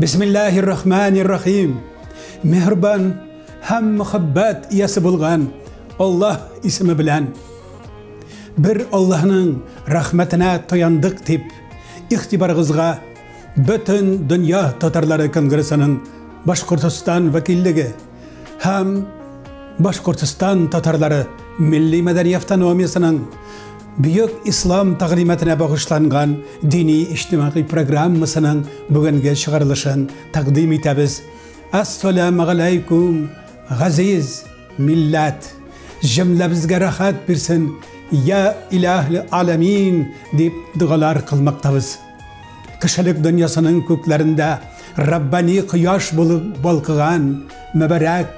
Бисмиллаһир рахманир рахим. Меһрибан һәм мөхәббәт иясе булган Аллаһ исеме белән. Бер Аллаһның рәхмәтенә таяндык дип, игътибарыгызга Бөтен дөнья татарлары конгрессының Башкортостан вәкиллеге һәм Башкортостан татарлары милли-мәдәни автономиясенең Бөек Ислам тәгълиматына багышланган дини иҗтимагый программасының бүгенге чыгарылышын тәкъдим итәбез. Ассаламу алейкум, газиз милләт! Җөмләбезгә рәхәт бирсен, я илаһ аламин, дип догалар кылмактабыз. Кешелек дөньясының күкләрендә Раббани кояш булып балкыган мөбарәк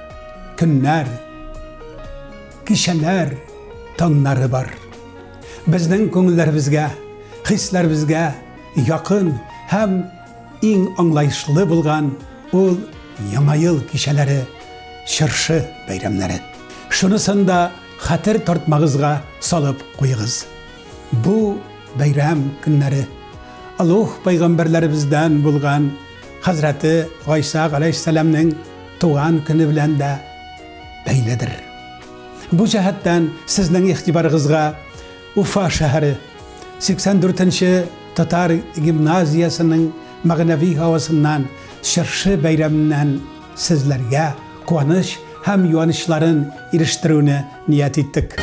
көннәр, кичәләр, таңнары бар. Безнең күңелләребезгә, хисләребезгә якын һәм иң аңлаешлы булган ул Яңа ел кичәләре, чыршы бәйрәмнәре. Шунысын да хәтер тартмагызга салып куегыз. Бу бәйрәм көннәре олуг пәйгамбәрләребездән булган хәзрәте Гайса галәйһиссәламнең туган көне белән дә бәйледер. Бу җәһәттән сезнең игътибарыгызга Уфа шәһәре 84 нче татар гимназиясенең мәгънәви һавасыннан чыршы бәйрәменнән сезләргә куаныч һәм юанычларын ирештерүне ният иттек.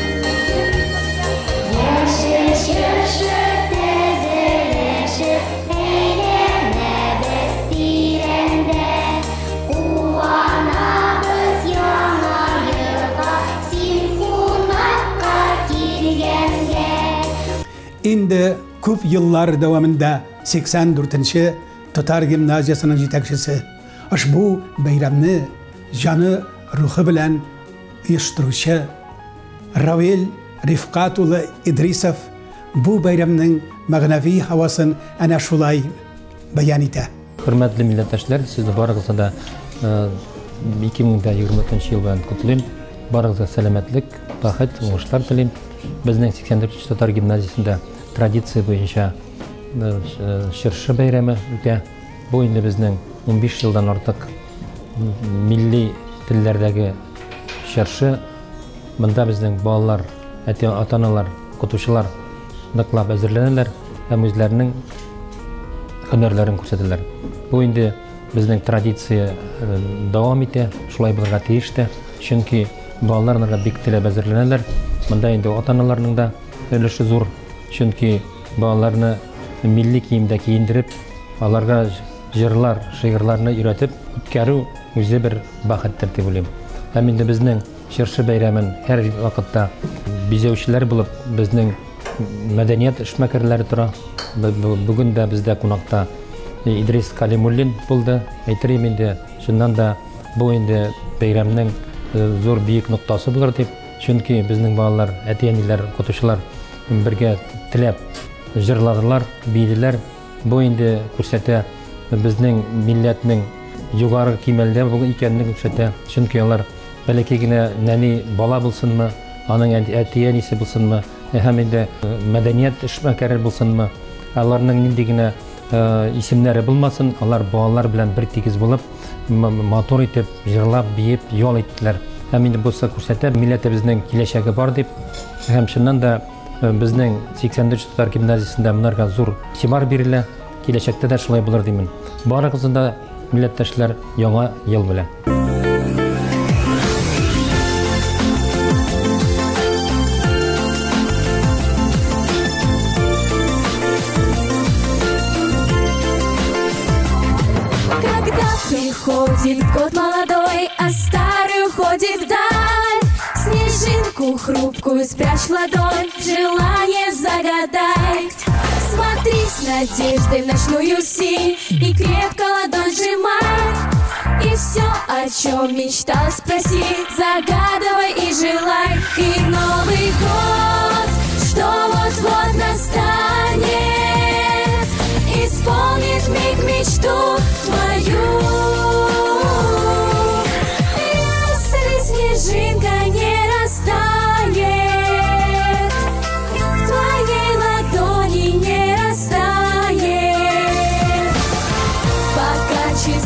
Инде күп еллар дәвамында 84 нче татар гимназиясенең җитәкчесе ошбу бәйрәмне җаны рухы белән оештыручы Равил Рифкат улы Идрисов бу бәйрәмнең мәгънәви һавасын әнә шулай бәян итә. Хөрмәтле милләттәшләр, сезне барыгызны да 2024 ел белән котлыйм. Барыгызга сәламәтлек, бәхет, уңышлар телим. Безнең 84 татар гимназиясендә традиция буенча чыршы бәйрәме үтә. Бу инде безнең 15 елдан артык милли телләрдәге чыршы. Монда безнең балалар, әти, ата-аналар, укытучылар ныклап әзерләнәләр һәм үзләренең һөнәрләрен күрсәтәләр. Бу инде безнең традиция дәвам итә, шулай булырга тиеш тә, чөнки балалар монда бик теләп әзерләнәләр. Монда инде ата-аналарның да өлеше зур, чөнки балаларны милли киемдә киендереп, аларга җырлар, шигырьләрне өйрәтеп үткәрү үзе бер бәхеттер дип уйлыйм. Һәм инде безнең чыршы бәйрәмен һәр вакытта бизәүчеләр булып безнең мәдәният эшмәкәрләре тора. Бүген дә бездә кунакта Идрис Калимуллин булды. Әйтер идем инде, чыннан да бу инде бәйрәмнең зур биек ноктасы булыр дип, чөнки безнең балалар, әти-әниләр, укытучылар бергә теләп җырладылар, биеделәр. Бу инде күрсәтә безнең милләтнең югары кимәлдә икәнен күрсәтә. Чөнки алар бәләкәй генә нәни бала булсынмы, аның әти-әнисе булсынмы, һәм инде мәдәният эшмәкәре булсынмы, аларның нинди генә исемнәре булмасын, алар балалар белән бер тигез булып, матур итеп, җырлап, биеп, ял иттеләр. Һәм инде бусы күрсәтә, милләтебезнең киләчәге бар дип. Һәм чыннан да безнең 84 татар гимназиясендә монарга зур игътибар бирелә. Киләчәктә дә шулай булыр димен. Барыгызны да, милләттәшләр, яңа ел белән. Когда приходит год молодой, а старый уходит вдаль, снежинку хрупкую спрячь в ладонь, желание загадай. Смотри с надеждой в ночную синь и крепко ладонь сжимай. И все, о чем мечтал, спроси, загадывай и желай. И Новый год, что вот-вот настанет, исполнит миг мечту твою. Если снежинка не растает, в твоей ладони не растает. Пока часы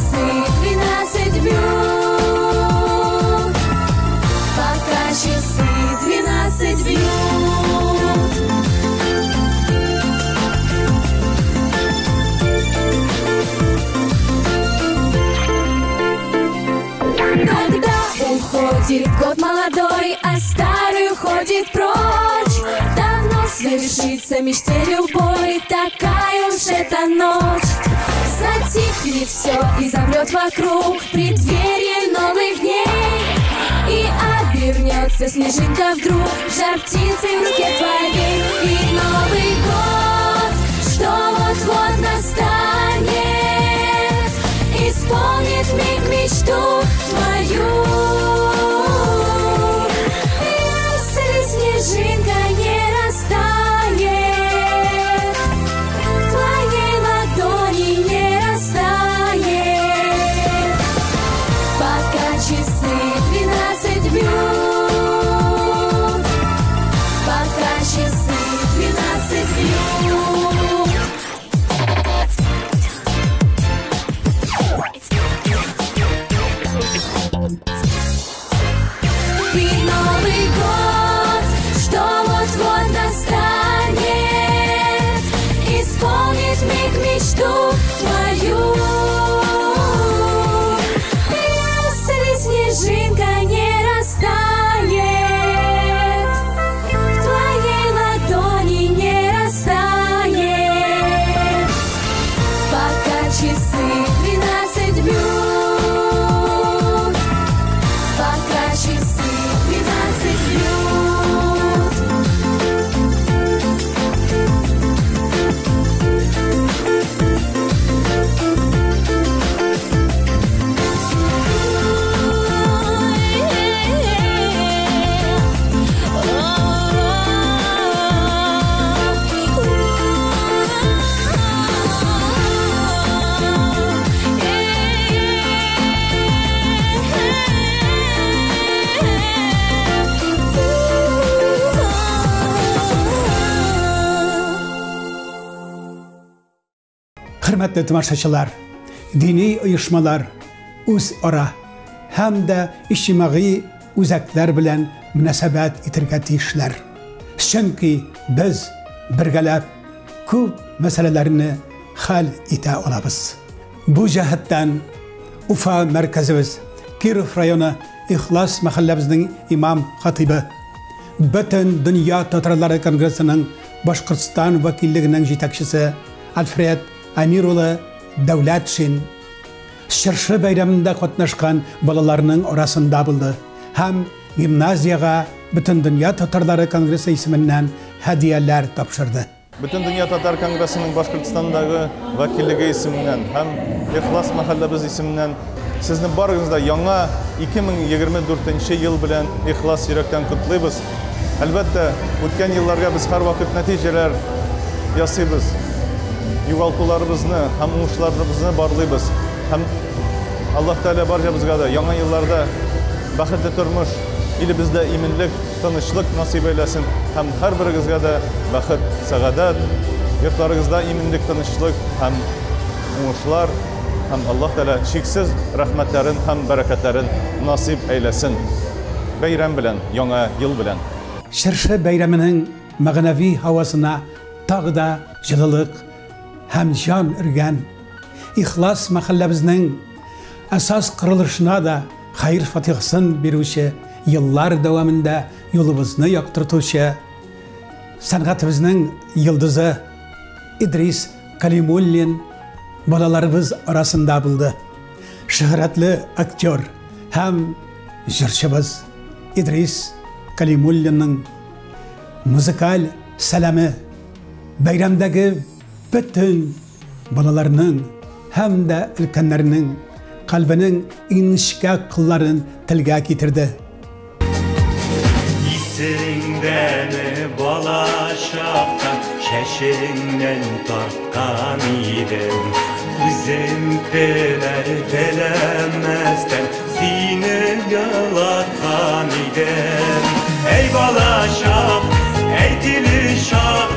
а старый уходит прочь. Давно свершится мечте любой, такая уж эта ночь. Затихнет все и замрет вокруг преддверие новых дней. И обернется снежинка вдруг жар птицы в руке твоей. И Новый год, что вот-вот настанет, исполнит миг мечту твою. Если снежинка не растает, в твоей ладони не растает. Пока часы 12 бьют, пока часы 12 бьют. И Новый год, что вот-вот настанет, исполнит миг мечту твою. Если снежинка не растает, в твоей ладони не растает. Пока часы 12 бьют, пока часы 12 бьют. Хөрмәтле тамашачылар, дини оешмалар үзара һәм дә иҗтимагый үзәкләр белән мөнәсәбәт итәргә тиешләр. Чөнки без бергәләп күп мәсьәләләрне хәл итә алабыз. Бу җәһәттән Уфа мәркәзебез, Киров районы Ихлас мәхәлләбезнең имам хатибы, Бөтен дөнья татарлары конгрессының Башкортстан вәкиллегенең җитәкчесе Альфред Әмир улы Дәүләтшин Чыршы бәйрәмендә катнашкан балаларның арасында булды һәм гимназиягә Бөтендөнья татарлары конгрессы исеменнән һәдияләр тапшырды. Бөтендөнья татар конгрессының Башкортстандагы вәкиллеге исеменнән һәм Ихлас мәхәлләбез исеменнән сезне барыгызны да яңа 2024 ел белән ихлас йөрәктән котлыйбыз. Әлбәттә, үткән елларга без һәрвакыт нәтиҗәләр ясыйбыз. Югалтуларыбызны һәм уңышларыбызны барлыйбыз. Һәм Аллаһ Тәгалә барчабызга да яңа елларда бәхетле тормыш, илебездә иминлек, тынычлык насыйп әйләсен һәм һәрберегезгә дә бәхет, сәгадәт, йортларыгызда иминлек, тынычлык һәм уңышлар һәм Аллаһ Тәгалә чиксез рәхмәтләрен һәм бәрәкәтләрен насыйп әйләсен. Бәйрәм белән, яңа ел белән. Чыршы бәйрәменең мәгънәви һавасына тагы да җылылык һәм җан өргән Ихлас мәхәлләбезнең әсас корылышына да хәер фатихасын бирүче, еллар дәвамында юлыбызны яктыртучы сәнгатебезнең йолдызы Идрис Калимуллин балаларыбыз арасында булды. Шөһрәтле актер һәм җырчыбыз Идрис Калимуллинның музыкаль сәламе бәйрәмдәге бөтен балаларның һәм дә өлкәннәрнең кальбенең иң нечкә кылларын телгә китерде. Исеңдәме бала чакта чәчеңнән тарткан идем, үзем теләр теләмәстән сине ялаткан идем. Эй бала чак, эй тиле чак,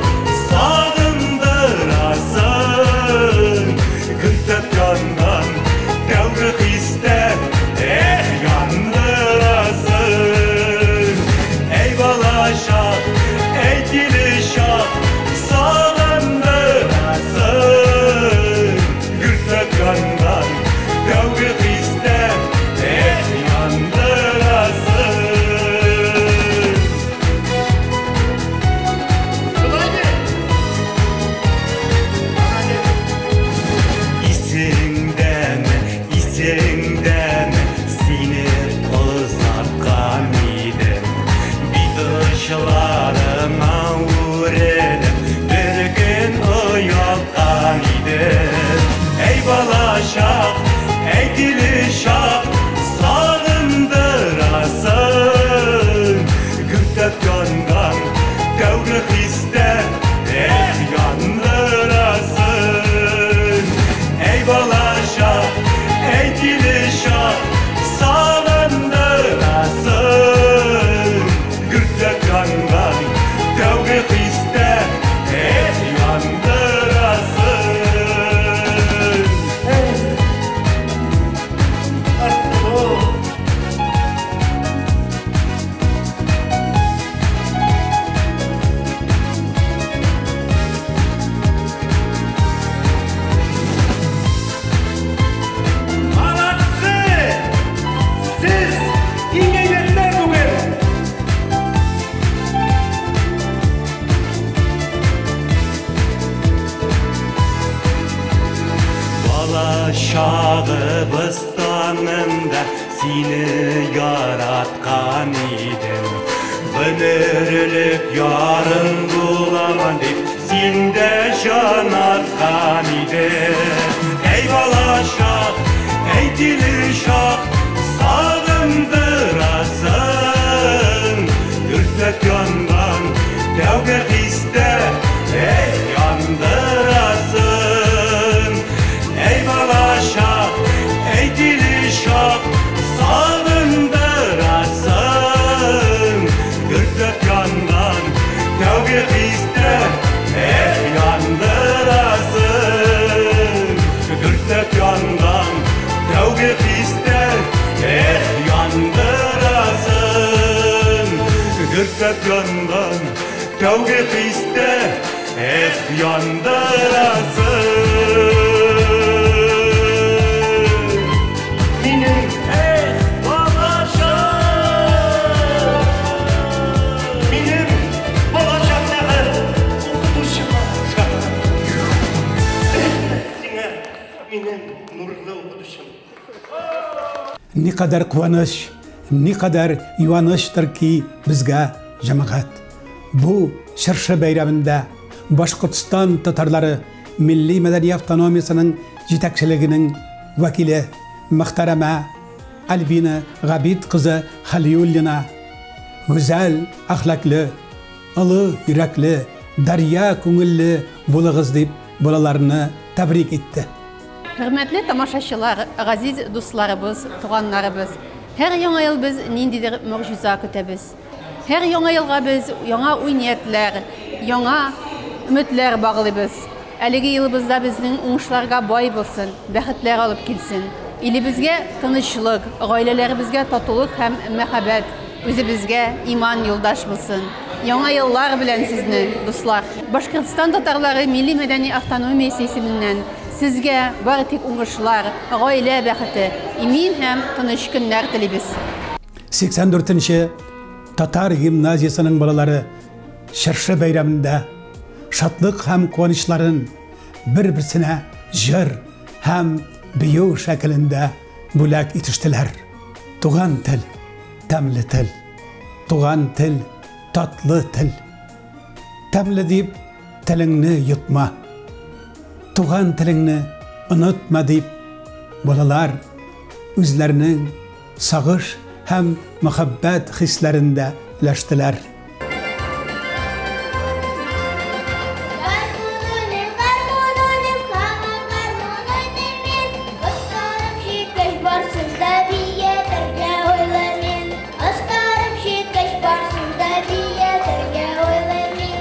сагындырасың, гөлтәп янган тәүге хистә, эх, яндырасың. Эй бала чак, эй тиле чак, сагындырасың, гөлтәп янган тәүге хистә, эх, яндырасың. чагыбыз таңында сине яраткан идем. Гомерлек ярың буламын дип, син дә җан аткан идең. Әй балачак, әй тиле чак, сагындырасың. Гөртләп янган тәүге хистә, эй, яндырасың. Әй балачак, әй тиле чак, сагындырасың. Гөртләп янган тәүге хистә, эй, яндырасың. Гөртләп янган тәүге хистә, эх, яндырасың. Гөртләп янган тәүге хистә, эх, яндырасың. Минем, эх, балачак, минем балачактагы укытучыма охшаган. Рәхмәт сиңа, минем нурлы укытучым. Никадәр куаныч, никадәр юанычтыр ки безгә, җәмәгать. Бу чыршы бәйрәмендә Башкортстан татарлары милли мәдәни автономиясенең җитәкчелегенең вәкиле мөхтәрәмә Альбина Габит кызы Хәлиуллина гүзәл әхлаклы, олы йөрәкле, дәрья күңелле булыгыз дип балаларны тәбрик итте. Хөрмәтле тамашачылар, газиз дусларыбыз, туганнарыбыз, һәр яңа ел без ниндидер могҗиза көтәбез. Һәр яңа елга без яңа уй-ниятләр, яңа өметләр баглыйбыз. Әлеге елыбызда безнең уңышларга бай булсын, бәхетләр алып килсен. Илебезгә тынычлык, гаиләләребезгә татулык һәм мәхәббәт, үзебезгә иман юлдаш булсын. Яңа еллар белән сезне, дуслар! Башкортстан татарлары милли мәдәни автономиясе исеменнән сезгә бары тик уңышлар, гаилә бәхете, имин һәм тыныч көннәр телибез. 84 нче татар гимназиясенең балалары чыршы бәйрәмендә шатлык һәм куанычларын бер-берсенә җыр һәм бию шәкелендә бүләк итештеләр. Туган тел, тәмле тел. Туган тел, татлы тел. Тәмле дип телеңне йотма. Туган телеңне онытма дип балалар үзләренең сагыш һәм мәхәббәт хисләрен дә өләштеләр. Гармун уйныйм, гармун уйныйм, һаман гармун уйныйм мин. Остарып җиткәч барсын да биетергә уйлыйм мин. Остарып җиткәч барсын да биетергә уйлыйм мин.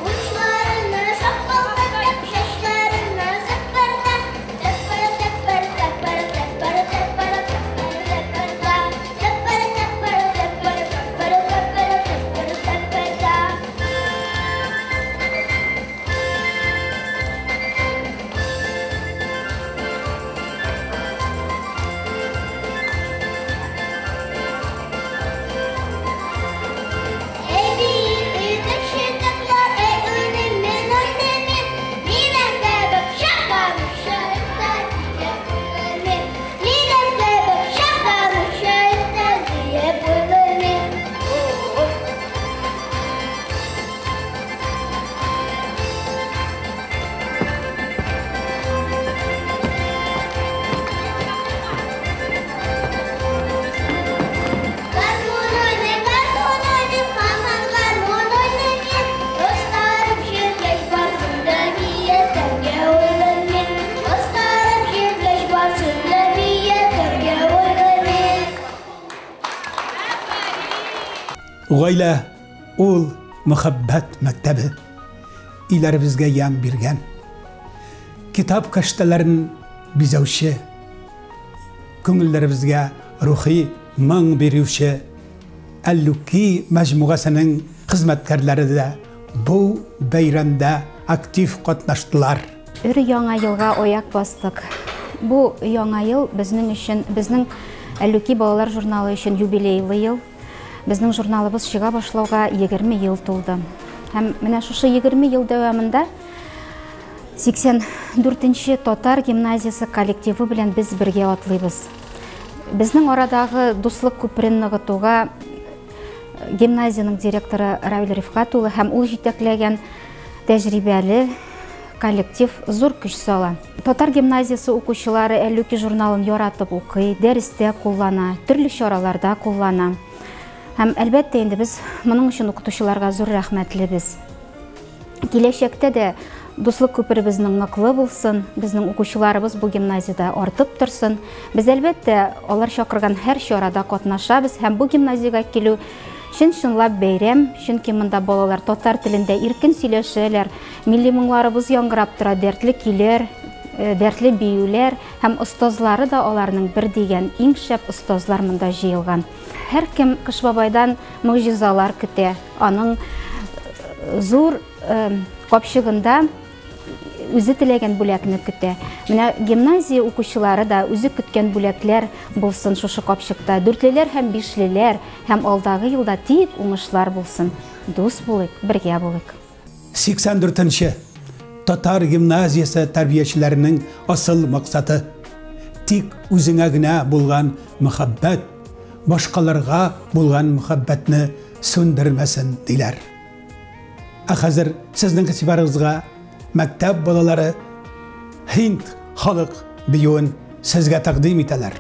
Учларына шапылдатып, чәчләренә зыпырта. Тыпыр, тыпыр, тыпыр, тыпыр, тыпыр, тыпыр, тыпырта. Тыпыр, тыпыр, тыпыр, тыпыр, тыпыр, тыпыр, тыпырта. Әй биетеп читекләр, әй уйныйм мин, уйныйм мин. Минем кебек чапкан шәехләр диеп уйлыйм мин. Минем кебек чапкан шәехләр диеп уйлыйм мин. Гармун уйныйм, гармун уйныйм, һаман гармун уйныйм мин. Остарып җиткәч барсын да биетергә уйлыйм мин. Остарып җиткәч барсын да биетергә уйлыйм мин. Гаилә ул мәхәббәт мәктәбе. Өйләребезгә ямь биргән. Китап кәштәләрен бизәүче, күңелләребезгә рухи моң бирүче Әллүки мәҗмугасының хезмәткәрләре дә бу бәйрәмдә актив катнаштылар. Өр яңа елга аяк бастык. Бу яңа ел безнең өчен, безнең Әллүки балалар журналы өчен юбилейлы ел. Безнең журналыбыз чыга башлауга 20 ел тулды. Һәм менә шушы 20 ел дәвамында 84-нче татар гимназиясе коллективы белән без бергә атлыйбыз. Безнең арадагы дуслык күперен ныгытуга гимназиянең директоры Равил Рифкат улы һәм ул җитәкләгән тәҗрибәле коллектив зур көч сала. Татар гимназиясе укучылары Әллүки журналын яратып укый, дәрестә куллана, төрле чараларда куллана. Һәм әлбәттә инде без моның өчен укытучыларга зур рәхмәтлебез. Киләчәктә дә дуслык күперебезнең ныклы булсын, безнең укучыларыбыз бу гимназиядә артып торсын. Без әлбәттә алар чакырган һәр чарада катнашабыз һәм бу гимназиягә килү чын-чынлап бәйрәм, чөнки монда балалар татар телендә иркен сөйләшәләр, милли моңларыбыз яңгырап тора, дәртле көйләр, дәртле биюләр һәм остазлары да аларның бер дигән иң шәп остазлар монда җыелган. Һәркем Кыш бабайдан могҗизалар көтә. Аның зур капчыгында үзе теләгән бүләкне көтә. Менә гимназия укучылары да үзе көткән бүләкләр булсын шушы капчыкта. Дүртлеләр һәм бишлеләр һәм алдагы елда тик уңышлар булсын. Дус булыйк, бергә булыйк. 84-нче татар гимназиясе тәрбиячеләренең асыл максаты тик үзеңә генә булган мәхәббәт, башкаларга булган мәхәббәтне сүндермәсен диләр. Ә хәзер сезнең игътибарыгызга мәктәп балалары һинд халык биюен сезгә тәкъдим итәләр.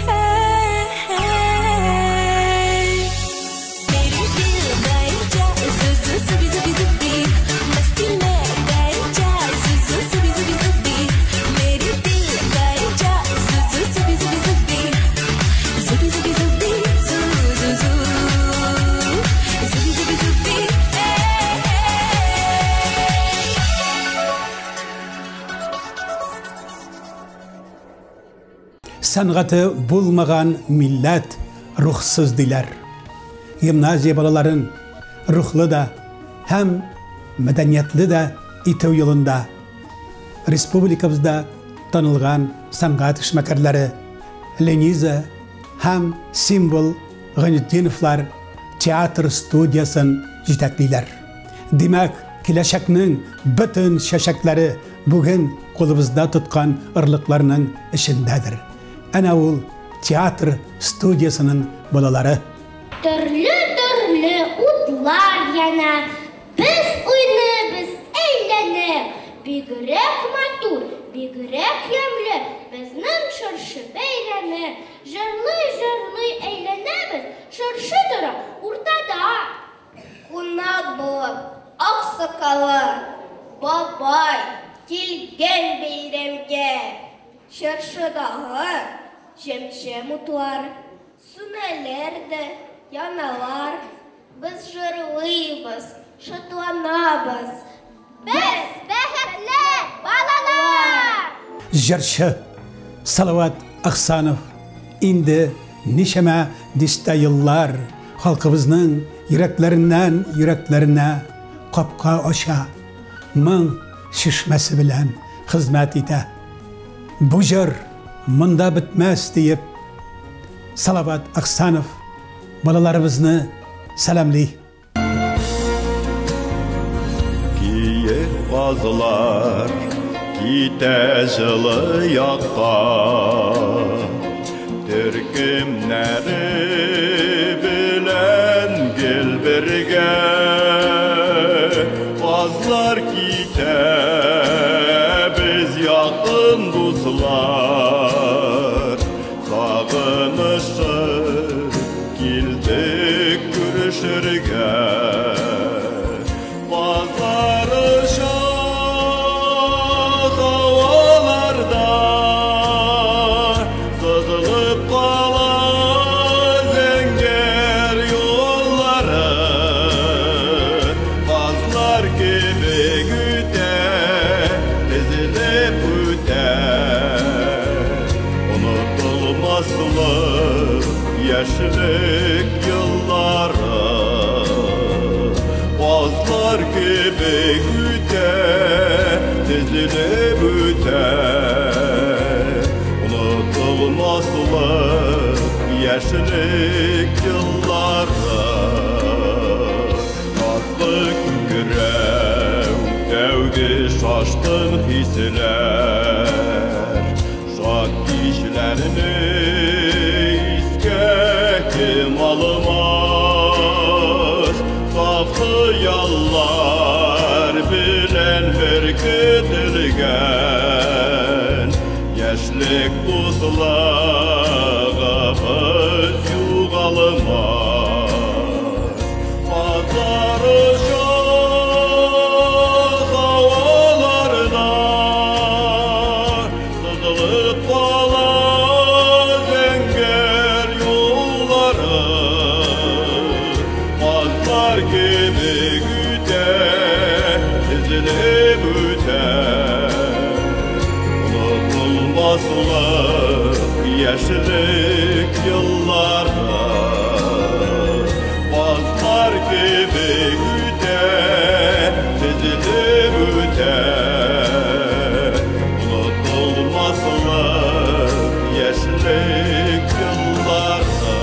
Hey, hey. Сәнгате булмаган милләт рухсыз диләр. Гимназия балаларын рухлы да һәм мәдәниятле дә итү юлында республикабызда танылган сәнгать эшмәкәрләре Лениза һәм Символ Гайнетдиновлар театр студиясен җитәклиләр. Димәк, киләчәкнең бөтен чәчәкләре бүген кулыбызда тоткан орлыкларның эчендәдер. Әнә ул театр студиясенең балалары. Төрле-төрле утлар яна, Без уйныйбыз әйләнеп. Бигрәк матур, бигрәк ямьле Безнең чыршы бәйрәме. Җырлый-җырлый әйләнәбез, Чыршы тора уртада. Кунак булып ак сакалы бабай килгән бәйрәмгә. Чыршыдагы җем-җем утлар сүнәләр дә яналар. Без җырлыйбыз, шатланабыз. Без бәхетле балалар! Җырчы Салават Әхсанов инде ничәмә дистә еллар халкыбызның йөрәкләреннән йөрәкләренә капка ача, моң чишмәсе белән хезмәт итә. Бу җыр монда бетмәс диеп, Салават Әхсанов балаларыбызны сәламли. Киек казлар китә җылы якка, Төркемнәре белән гел бергә. Казлар китә, без якын дуслар, Сагынышып килдек күрешергә. Казлар оча һаваларда, Сызылып кала зәңгәр юллары. Казлар кебек үтә, тезелеп үтә. Онытылмаслык яшьлек еллары. Казлар кебек үтә, тезелеп үтә. Онытылмаслык яшьлек еллары. Назлы күкрәү, тәүге шашкын хисләр. Шат кичләрне искә кем алмас. Саф хыяллар белән беркетелгән яшьлек дуслыгыбыз югалмас. Казлар оча һаваларда, Сызылып кала зәңгәр юллары. Казлар кебек үтә, тезелеп үтә. Онытылмаслык яшьлек еллары. Казлар кебек үтә, тезелеп үтә. Онытылмаслык яшьлек еллары.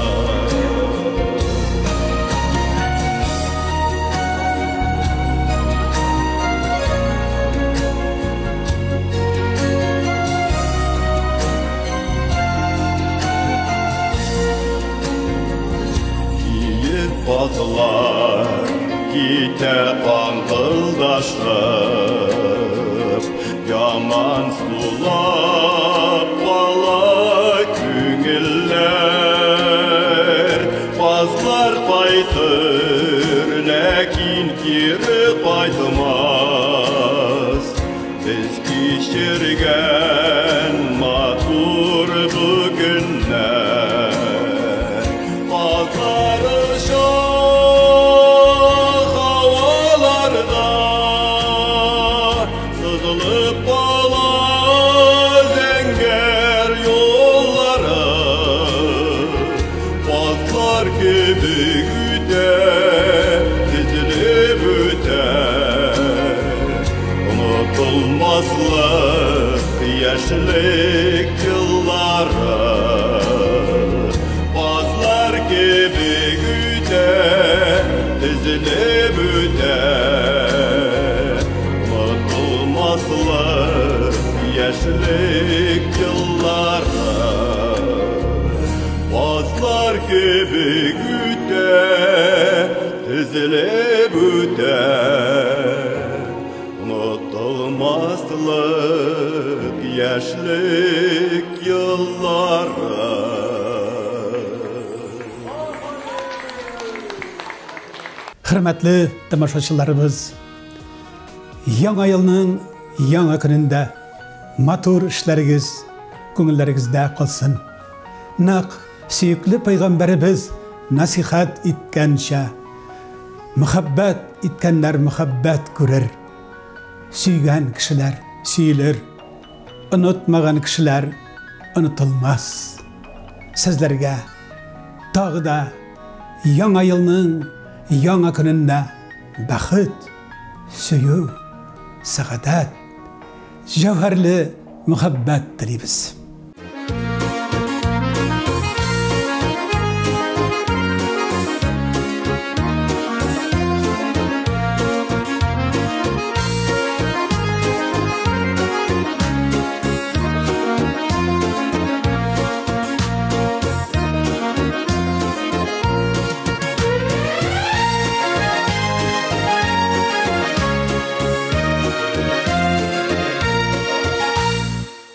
Киек казлар китә каңгылдашып, Яман сулап кала күңелләр. Казлар кайтыр, ләкин кире кайтмас. Без кичергән матур бу көннәр. Казлар оча һаваларда, Сызылып кала зәңгәр юллары. Базлар кебек үтә, тезелеп үтә. Онытылмаслык яшьлек еллары. Базлар кебек үтә, тезелеп үтә. Онытылмаслык яшьлек еллары. Базлар кебек үтә, тезелеп үтә. Онытылмаслык яшьлек еллары. Хөрмәтле тамашачыларыбыз, Яңа елның яңа көнендә матур эшләрегез күңелләрегездә калсын. Нәкъ сөекле пәйгамбәребез насихәт иткәнчә, мөхәббәт иткәннәр мөхәббәт күрер, сөйгән кешеләр сөелер, онытмаган кешеләр онытылмас. Сезләргә тагы да Яңа елның яңа көнендә бәхет, сөю, сәгадәт, җәүһәрле мөхәббәт телибез.